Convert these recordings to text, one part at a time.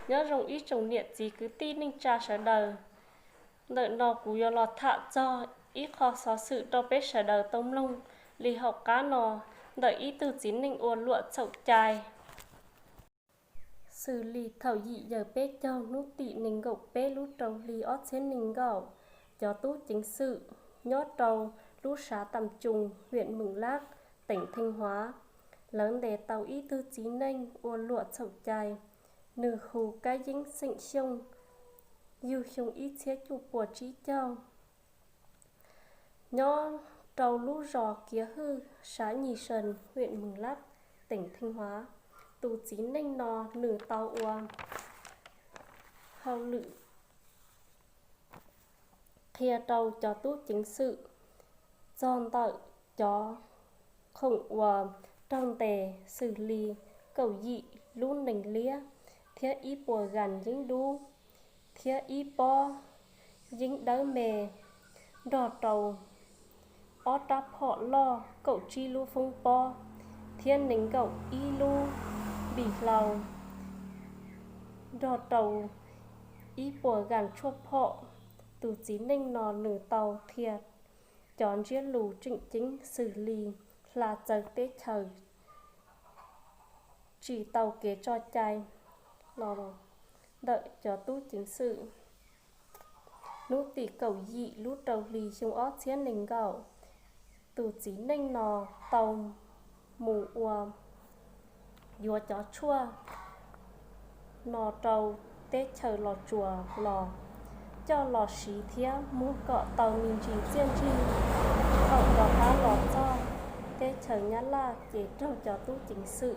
Nyob zoo ib tsoom niam txiv kwv tij neej tsa sawv daws. Ntawm no kuv yuav los tham txog ib qho xov xwm rau peb sawv daws tau mloog li hauv qab no, ntawm ib tug txiv neej ua luam txhaum cai. Xws li thaum yim yawm peb caug hnub tim nees nkaum peb lub rau hli ob txhiab nees nkaum, cov tub ceev xwm nyob rau lub sav Tam Coo, hwm Mws Lab, teem Theej Huav, lawv ntes tau ib tug txiv neej ua luam txhaum cai. Nws hu Kab Yeeb xeem Xyooj, yug xyoo ib txhiab cuaj puas tsib caug, nyob rau lub zos Kiav Hwj, sav Nyis Sas, hwm Mws Lab, teem Theej Huav. Tus txiv neej no nws tau ua hauj lwm qhia rau cov tub ceev xwm txog ntawm cov khoom uas raug ntes xws li kaum yim lub nees liab thiab ib puas gas yeeb dub thiab ib pob yeeb dawb me, nrog rau ob rab phom loj, kaum tsib lub foob pob thiab nees nkaum ib lub npis hlau, nrog rau ib puas gas tshuaj phom. Tus txiv neej no nws tau qhia cov ntsiab lus tseem ceeb xws li hla txawv teb chaws, tsis tau kev tso cai los ntawm cov tub ceev xwm. Hnub tim kaum yim lub rau hli xyoo ob txhiab nees nkaum, tus txiv neej no tau mus ua yuav cov tshuaj no rau teb chaws Los Tsuas los coj los siv thiab muag kom tau me ntsis txiaj ntsig. Thaum rov qab los txog teb chaws Nyab Laj ces raug cov tub ceev xwm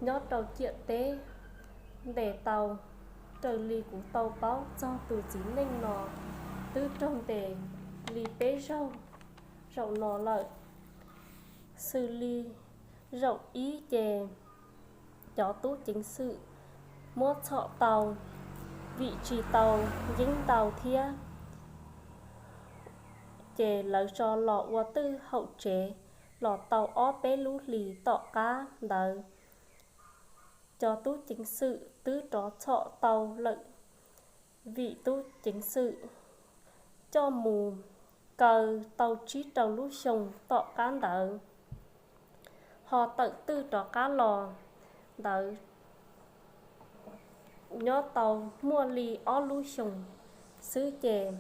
nyob rau ciam teb ntes tau. Raws li kuv tau paub txog tus txiv neej no twb raug ntes li peb zaug zaum no lawm. Xws li zaum ib ces cov tub ceev xwm muab txhom tau vim tsis tau yeeb ntau thiab, ces lawv tso los ua twj haum tsev los tau ob peb lub hlis tom qab ntawd, cov tub ceev xwm twb rov txhom tau lawm. Vim tub ceev xwm coj mus kaw tau tsib rau lub xyoo tom qab ntawd, ho tawm twj rov qab los ntawd nyob tau muaj li ob lub xyoos xwb ces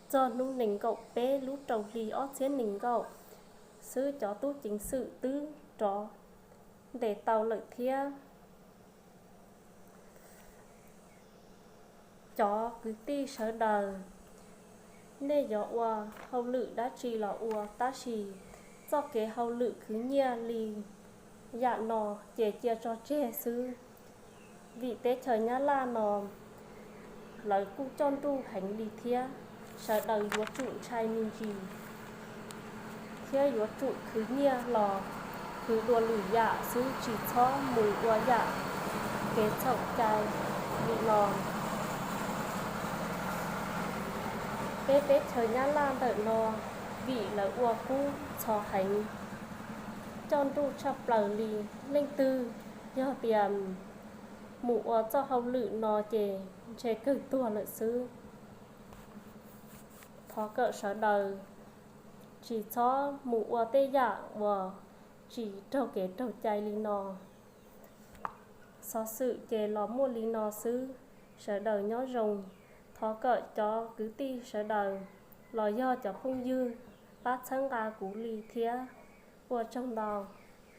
txog hnub nees nkaum peb lub rau hli ob txhiab nees nkaum xwb cov tub ceev xwm twb rov ntes tau lawm thiab. Cov kwv tij sawv daws, nej yuav ua hauj lwm dab tsi los ua, tab sis txoj kev hauj lwm khwv nyiaj li yam no ces cia tso tseg xwb. Vim teb chaws Nyab Laj no lawv kuj coj nruj heev li thiab, sawv daws yuav tsum ntshai me ntsis thiab yuav tsum khwv nyiaj los khwv dua lwm yam xwb, tsis txhob mus ua yam kev txhaum cai li no. Peb teb chaws Nyab Laj ntawm no vim lawv ua kub ntxhov heev, coj nruj tshaj plaws li. Leej twg yog tias mus ua txoj hauj lwm no ces ntshe kawg tuag lawm xwb. Thov kom sawv daws tsis txhob mus ua tej yam uas tsis raug kev raug cai li no. Xov xwm ces los muaj li no xwb, sawv daws nyob zoo. Thov kom cov kwv tij sawv daws los yog cov phooj ywg pab txhawb nqa kuv li thiab. Ua tsaug ntau.